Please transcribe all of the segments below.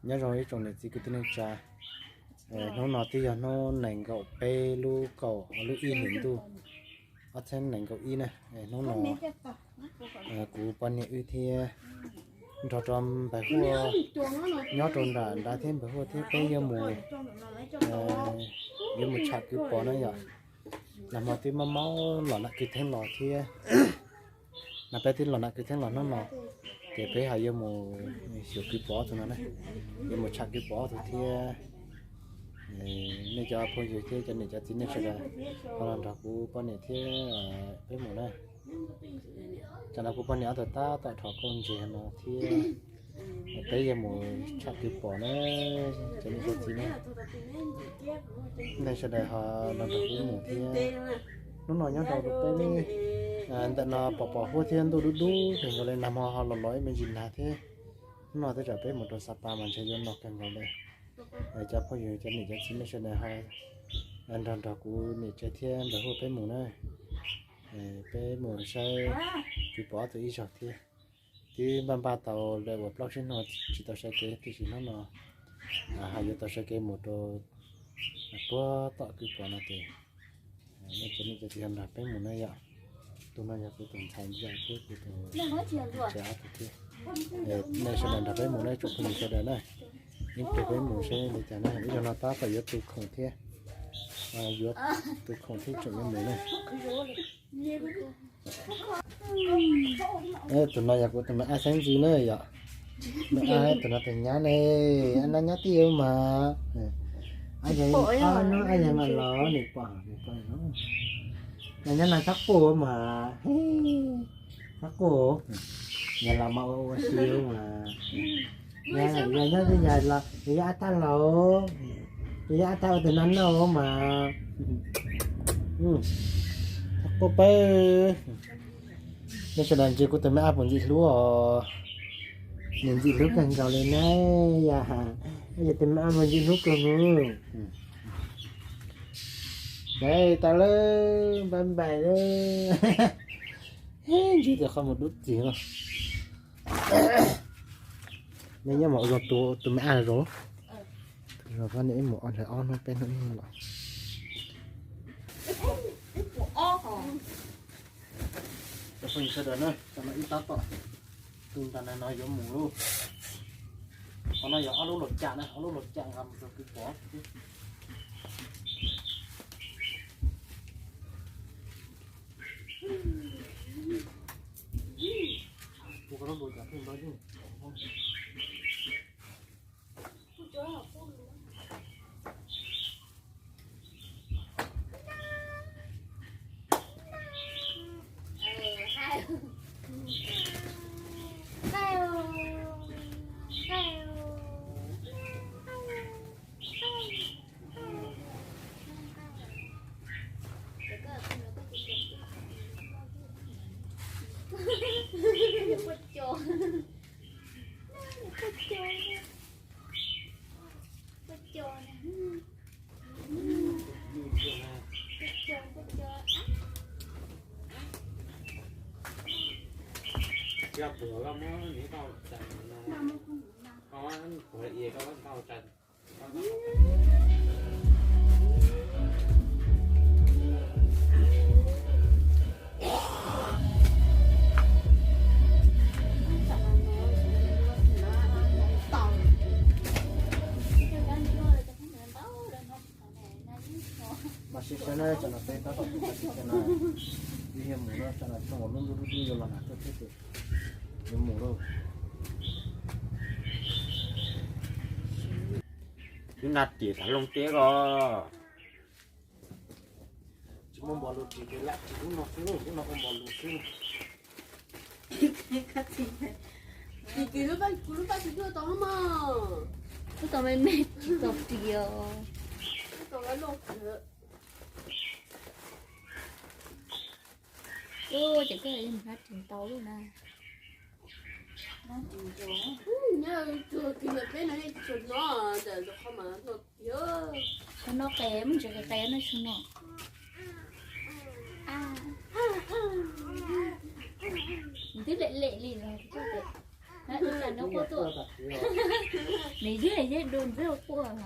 Nyob zoo ib tsoom niam txiv kwv tij neej tsa, hnub no twb yog hnub nees nkaum peb lub kaum lub ib hlis ntuj ob txhiab nees nkaum ib na. Hnub no kuv poj niam wb thiab nrog rau npawg Huaj nyob rau nram nrad thiab npawg Huaj thiab peb yuav mus, yuav mus tsham kwv Pov na yom. Nag hmo twb mob mob los nam kwv theej los thiab, nag peb twb los nam kwv theej los hnub no, ces peb ho yuav mus xyuas kwv Pov tus no na, yuav mus tsham kwv Pov tus thiab. Nej cov phooj ywg thiab cov niam cov txiv nej sawv daws ho los nrog kuv poj niam thiab peb mus na. Tsam no kuv poj niam ob tug tab tom rho kauj ntses no thiab, peb yuav mus tsham kwv Pov na, cov niam cov txiv na. Nej sawv daws ho los nrog kuv mus thiab. Hnub no nyob rau peb ntawm no pom pom huab thiab ntuj dub dub kawg nkaus li, nag hmo ho los los ib me ntsis nag thiab. Hnub no tej zaum peb mus rau Sapa mas ntshe yuav no kawg nkaus li. Cov phooj ywg cov niam cov txiv nej sawv daws ho nrog nrog kuv niam tsev thiab npawg Huaj peb mus na. Peb mus saib kwv Pov tus ib zaug thiab. Twb npaj npaj tau lawm uas plaub tsib hnub tsis tau saib kev, tiam sis hnub no ho yuav tau saib kev mus rau puag tom kwv Pov no ces nej cov niam cov txiv nrog peb mus na yom. Tus no yog kuv tus ntxhais ntxawm thiab kuv tus ntxhais ob tug thiab. Nej sawv daws nrog peb mus na tsoom phooj ywg sawv daws na. Ib pliag peb mus seb li cas na, ib zaug no tab tom yuav tu khoom thiab, yuav tu khoom thiab tseem yuav mus na. Tus no yog kuv tus me ab xeeb ntxwv na yom. Me ab, tus no tus nyab ne, ab nab nyob tij mas. Ab yog, ab yog mas los nws pom, nws pom. Nyab no txhob quaj mas, txhob quaj, yog los mas ua ua si mas. Yog nyob twj yam los yog ab tag los, yog ab tag ua tus no noj mas. Txhob quaj pawg. Nej sawv daws ntsia kuv tus me ab puas ntxim hlub os. Nws ntxim hlub kawg nkaus li na. Yog, yog tus me ab puas ntxim hlub kawg nkaus. Tau lawm, npaj npais lawm. Ntsia tus qhov muag dub txig no. Nej nyob mus ua zoo tu tus me ab zoo. Zoo, nej ib mus ob hnub, ob hnub peb hnub ib hnub los. Cov phooj ywg sawv daws na, tam no ib tab tom tu nra no yuav mus lauj. Qhov no yog ob lub laus cam na, ob lub laus cam nqa mus rau kwv Pov. Mas sib sab na, tsam no peb tab tom tu tas tis tas na, yus yog mus no tsam no tsoo lub ntuj dub dub yuav los nag tuaj thiab ces yuav mus lauj. Twb nag tim thav looj teb ko. Tsis muaj npog lus ris ces lam ris lub no xwb, lub no ua npog lus xwb. Ris kiag lub paj, kuv lub paj tsis tuaj tau mas. Tuaj tau me me tsis tau ris os. Tuaj tau loj kawg. Ua ces koj mus hlab ris ntau lub na. Nyob tsuag kis peb no tsuag no, ntawm qhov mas no tiag. Qhov no qe, muaj ntsis qe qe no tsuag no. Nws twb lem lem li los, nws quaj tuaj. Nws yog yog dua ntxwb quaj.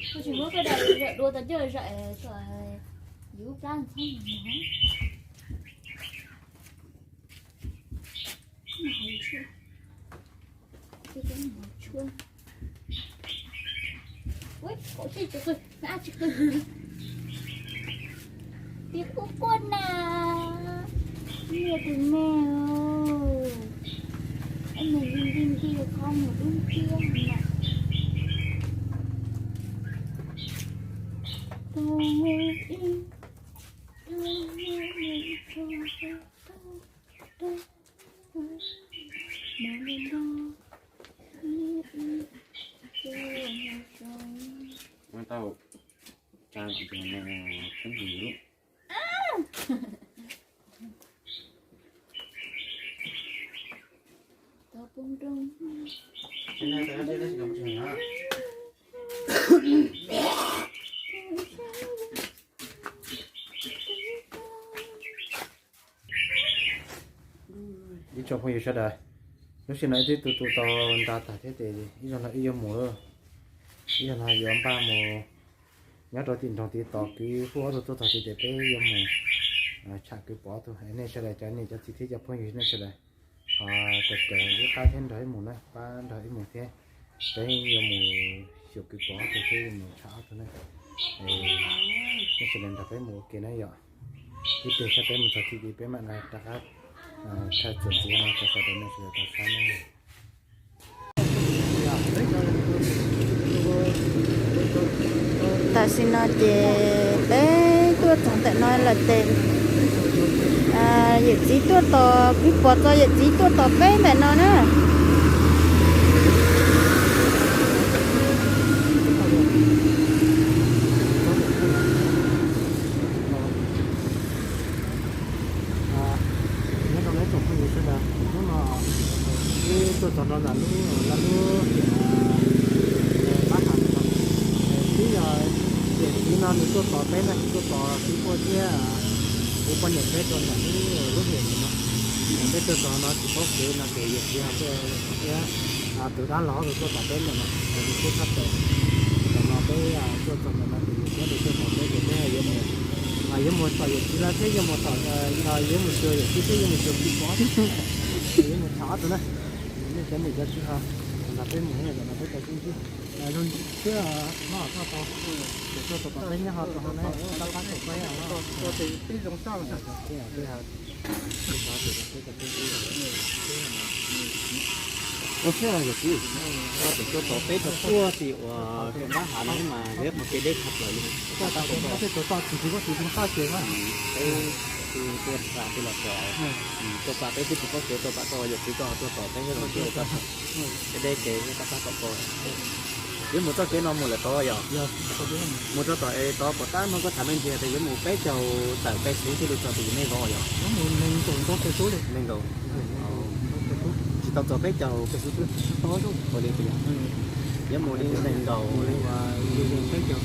Kuv tsis muab koj daim zam dua tau coj zam, yus plab ntxhab. Tib qub quaj na, niag tus me, es nws nti nti qhov muag dub nciab na. Tau, tsa tus no, tub his lub. Ib tsoom phooj ywg sawv daws, lub sij hawm no ib tug tub tau nra tag thiab ces ib zaug no wb yuav mus, ib zaug no yuav npaj mus nyob rau tim nroog tid tos kwv Huab ob tug tuaj txog tid ces peb yuav mus tsham kwv Pov ob tug. Nej sawv daws cov niam cov txiv thiab cov phooj ywg nej sawv daws ho raws wb qab thiab nrog wb mus na, pab nrog wb mus thiab. Peb yuav mus xyuas kwv Pov ob tug thiab yuav mus tsham ob tug na. Nej sawv daws nrog peb mus ua ke na yom. Ib pliag saib peb mus txog txij tid peb mam li rov qab thaij txuas ntxiv no rau sawv daws nej sawv daws tau saib na. Tam sim no ces peb tuaj txog ntawm no lawm ces yawm txiv tuaj tos, kwv Pov tso yawm txiv tuaj tos peb ntawm no na. Nyob zoo nej tsoom phooj ywg sawv daws, hnub no wb tuaj txog rau ntawm lub, lub tiam pab has no, twb yog yawm txiv no nws tuaj tos peb na, tuaj tos kwv Pov thiab kwv Pov niam peb rau ntawm lub, lub tiam no. Peb tuaj txog no tsis paub kev no ces yawm txiv ho tuaj thiab tus dab laug tuaj tos peb ntawm no ces nws kuj tshaj plaws. Ntawm no peb tuaj txog ntawm no ces yawm txiv tuaj tos peb ces peb yuav mus, yuav mus tom yawm txiv lawv thiab yuav mus tom, yuav mus xyuas yawm txiv thiab yuav mus xyuas kwv Pov, yuav mus tsham ob tug na. Nej cov niam cov txiv ho nrog peb mus, ntawm no peb tau sib ntsib zoo thiab, no tau, ces tuaj tos peb nyob ho rau hauv na, tab pab tos peb. Ua tsaug yawm txiv, koj tseem tuaj tos peb txog puag tim uas peb pab has no mas yog qhov kev deb tshaj plaws li. Peb tuaj pab peb los txog, tuaj pab peb twb tsis paub kev, tuaj pab koj yawm txiv koj tuaj tos peb thiab los txog, kev deb kev tab pab tos koj. Yuav mus txoj kev no mus lawm tod yom? Mus txog tom es tod pom tab no koj tham me ntsis tias yuav mus peb caug tawm peb xuv thiaj li txog tim nej zos yom? Nees nkaum. Tsis tau txog peb caug peb xuv twb ua li tias yuav mus li nees nkaum, nees nkaum tawm peb caug.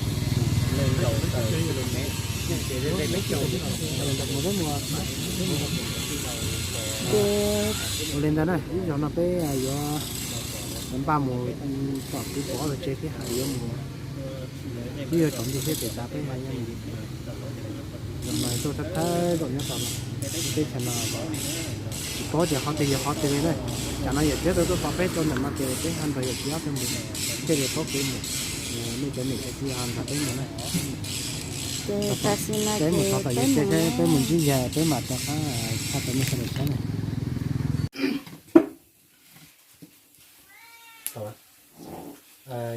Ua li ntawd na, ib zaug no peb yuav npaj mus tom kwv Pov ob tug tsev thiab hais yuav mus, twb yuav tsaus ntuj thiab ces tas peb hais yuav mus. Zaum no tuaj thawj thawj zaum nyob tod no, teb chaws no tsis paub tias qhov twg yog qhov twg li na. Tsam no yawm txiv tuaj tos peb rau ntawm no ces peb ho nrog yawm txiv ob tug mus, thiaj li paub kev mus. Nej cov niam cov txiv ho nrog peb mus na. Peb mus txog tom yawm txiv thiab peb mus ntsib yawg peb mam rov qab tshaj tau nej sawv daws saib na.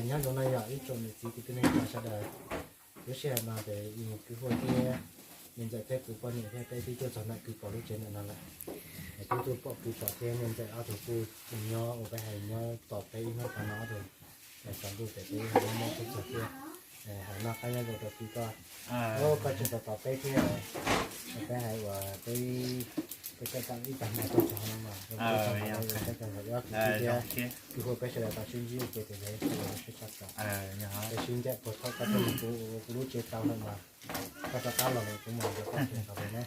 Nyob zoo na yog ib tsoom niam txiv kwv tij neej tsa sawv daws, lub sij hawm no ces kwv Huab thiab niam ntxawm thiab kwv poj niam thiab peb twb tuaj txog ntawm kwv Pov lub tsev ntawm no lawm. Twb tuaj pom kwv Pov thiab niam ntxawm ob tug kuj nyob ua peb hais nyob tos peb ib hnub qhov no ob tug, tsaus ntuj ces peb ho muab muab txog thiab. Hais no qab nyob zoo rau tij koj, koj tseem tos tos peb thiab. Peb hais uas peb, peb coj tau ib tag hmo tuaj txog no mas, ib thiab, kwv huam peb sawv daws tau sib ntsib ua ke ces lawv sib tshaj tawm, peb sib ncaim puag thaum koj tuaj mus kuv lub tsev tau lawm mas, koj rov qab los lawm kuv mam nrog koj tseem tau lawm na.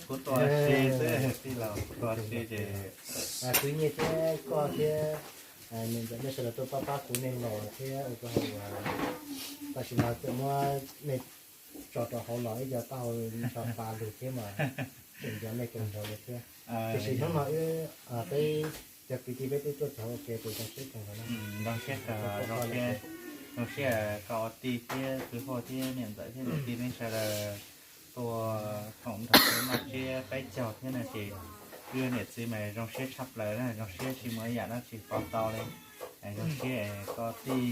Kuv tuaj si xwb, tij laug, kuv tuaj si ces kwv Nyiaj thiab koj thiab niam ntxawm nej sawv daws tuaj pab pab kuv, nej los thiab ua kuv hais uas tam sim no tseem muab nej tso rau hauv los ib co taub hau ncho pa lug thiab mas tseem nco nej kawg nkaus li thiab. Tiam sis hnub no wb, peb cov kwv tij peb twb tuaj txog ua ke ces zoo siab kawg nkaus na. Zoo siab kawg, zoo siab, zoo siab koj ua tij thiab kwv Huaj thiab niam ntxawm thiab niam tij neb sawv daws tuaj koom nrog peb noj tsiab peb caug thiab no ces wb niam txiv mas zoo siab tshaj plaws na, zoo siab tsis muaj ib yam dab tsi pov tau li. Zoo siab koj tij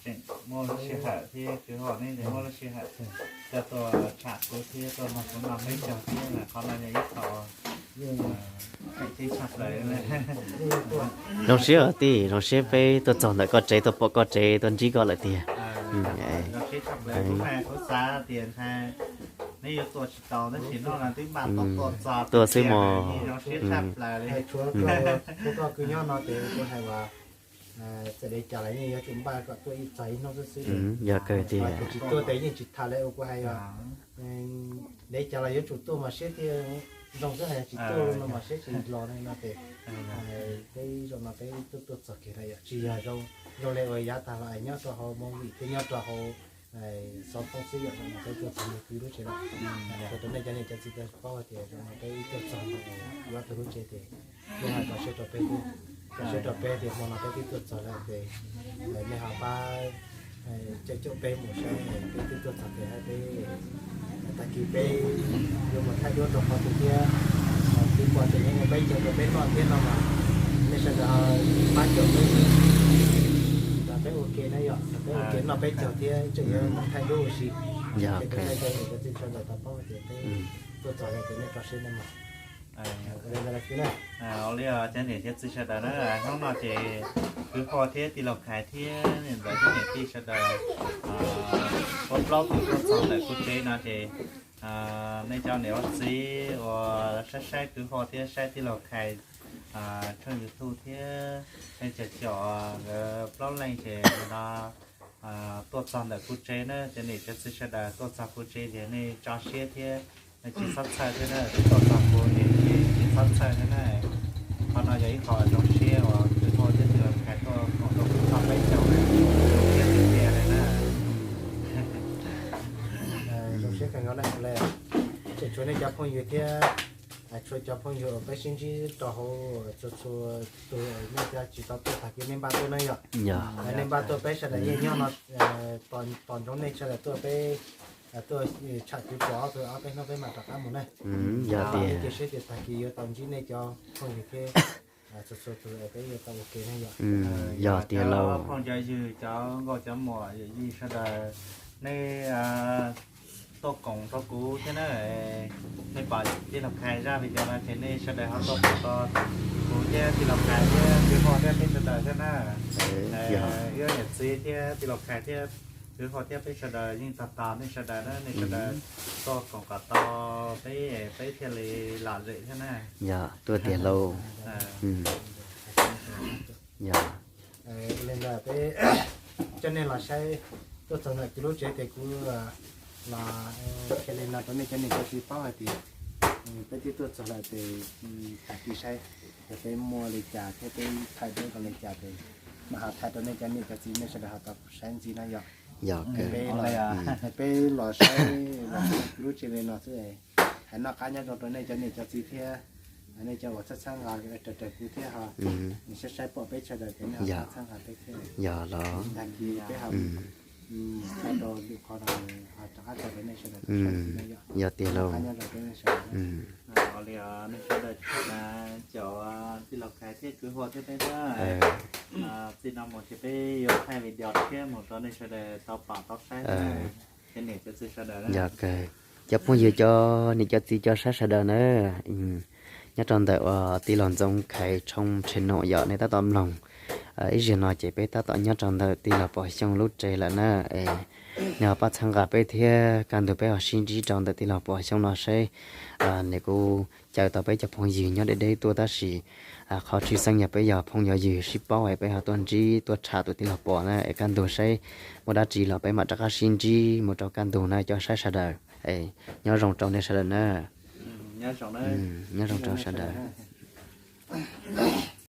tseem muaj lub sij hawm thiab kwv Huaj neb tseem muaj lub sij hawm koj tuaj tsham kuv thiab tuaj nrog kuv noj peb caug thiab, qhov no yog ib qho tseem ceeb tshaj plaws. Zoo siab os tij, zoo siab peb tuaj txog ntawm koj tsev, tuaj pom koj tsev, tuaj ntsib koj lawm tiag. Kuv xav tias ntshai neb yuav tuaj tsis tau tab sis no twb npaj tau tuaj txog tuaj xwb mog. Zoo siab tshaj plaws li. Tshuav koj kwv nyob no ces kuv hais uas txawm li cas los yeej yuav tsum npaj kom tuaj ib txog ib hnub xwb xwb. Yog kawg tiag. Tsis tuaj ces yeej tsis tham li uas kuv hais os. Li cas los yuav tsum tuaj mas siab thiaj zoo xwb, hais tsis tuaj no mas siab tsis los no ces peb zaum no peb tuaj tuaj txog kiag no yom, tsis yog zoo li uas yav tag los nyob rau hauv movie thiab nyob rau hauv xov tooj xwb yom, zaum no peb tuaj txog ntawm kwv lub tsev lawm. Qhia rau nej cov niam cov txiv tau paub hais tias zaum no peb tuaj txog ntawm kwv ob tug lub tsev ces nej ho tso siab rau peb thiab, tso siab rau peb tias hmo no peb twb tuaj txog lawm ces nej ho pab caum caum peb mus saib peb twb tuaj txog tias hais peb tag kis peb yuav mus thaij duab rau qhov twg thiab, twb pom tias nyob ua peb caug rau peb noj thiab no mas nej sawv daws pab caum peb, peb ua ke na yom, peb ua ke noj peb caug thiab tseem yuav mus thaij duab ua si. Ces nej cov niam cov txiv sawv daws tau paub tias peb tuaj txog lawm ces nej tso siab na mas. Ua li cov niam cov txiv sawv daws na, hnub no ces kwv Huaj thiab tij laug Khais thiab niam ntxawm thiab niam tij sawv daws ua plaub tug tuaj txog ntawm kuv tsev no ces nej cov niam ua txiv uas saib saib kwv Huaj thiab saib tij laug Khais tshooj YouTube thiab nej cov cov nkawd plaub leej ces no tuaj txog ntawm kuv tsev na, cov niam cov txiv sawv daws tuaj txog kuv tsev ces nej tso siab thiab nej tsis txhob txhawj thiab na, tuaj txog kuv ces tsis txhob txhawj thiab na. Qhov no yog ib qho zoo siab uas kwv Huaj thiab tij laug Khais tuaj koom rau kuv tau peb caug, zoo siab tiag tiag li na. Zoo siab kawg nkaus na. Tseem tshuav nej cov phooj ywg thiab, tshuav cov phooj ywg uas peb sib ntsib rau hauv txhua txhua tus, nej cov tsis tau tuaj tag kis nej npaj tuaj na yom. Nej npaj tuaj peb sawv daws yeej nyob no tos ntsoov nej sawv daws tuaj peb tuaj tsham kwv Huaj ob tug ob peb hnub peb mam rov qab mus na. Yog tias, cia siab tias tag kis yuav tau ntsib nej cov phooj ywg thiab txhua txhua tus peb yuav tau ua ke na yom. Yog tiag lauj. Phooj cov ywg cov nkauj cov muam yawm yij sawv daws, nej tuaj koom rau kuv thiab na. Nej pom tij laug Khais zaj video no ces nej sawv daws ho tuaj koom rau kuv thiab tij laug Khais thiab kwv Huaj thiab peb sawv daws thiab na. Wb niam txiv thiab tij laug Khais thiab kwv Huaj thiab peb sawv daws yeej tos tos nej sawv daws na, nej sawv daws tuaj koom kom tau peb, peb thiaj li lom zem thiab na. Yog, tuaj tiag lauj. Yog. Ua li ntawd peb coj nej los saib, tuaj txog ntawm kwv lub tsev ces kuv los qhia li no rau nej cov niam cov txiv paub hais tias peb twb tuaj txog lawm ces tag kis saib yog peb muaj li cas thiab peb thaij duab rau li cas ces mam ho thaij rau nej cov niam cov txiv nej sawv daws ho tau saib ntxiv na yom. Yog, peb los saib los kwv lub tsev li no xwb. Hais noj qab nyob zoo rau nej cov niam cov txiv thiab nej cov uas txhawb txhawb nqa raws raws kuv thiab ho, saib saib pom peb sawv daws ces nej ho txhawb txhawb nqa peb thiab. Yog los. Tag kis peb ho thaij rau lwm qhov no ho rov qab tso rau nej sawv daws saib ntxiv na yom. Yog tiag lauj. Noj qab nyob zoo rau nej sawv daws. Li nej sawv daws cov tij laug Khais thiab kwv Huaj thiab peb na, txij no mus ces peb yuav thaij video thiab mus rau nej sawv daws tau pom tau saib thiab. Cov niam cov txiv sawv daws, cov phooj ywg cov niam cov txiv cov saib sawv daws na, nyob rau ntawm uas tij laug Ntxoov Khais Tshoo Tshe Nom yom, nej tab tom mloog. Ib zaug no ces peb tab tom nyob rau ntawm tij laug Pov Xyooj lub tsev lawm na. Es Nws ho pab txhawb nqa peb thiab kaj ntug peb ho sib ntsib rau ntawm tij laug Pov xyoo no seb, nws kuj caw tau peb cov phooj ywg nyob deb deb tuaj tab sis qhov tshwj xeeb yog peb yog phooj yog ywg sib paub es peb ho tuaj ntsib tuaj tsham tus tij laug Pov na es kaj ntug seb muaj dab tsi los peb mam rov qab sib ntsib mus rau kaj ntug na cov saib sawv daws. Nyob zoo rau nej sawv daws na. Nyob zoo rau sawv daws.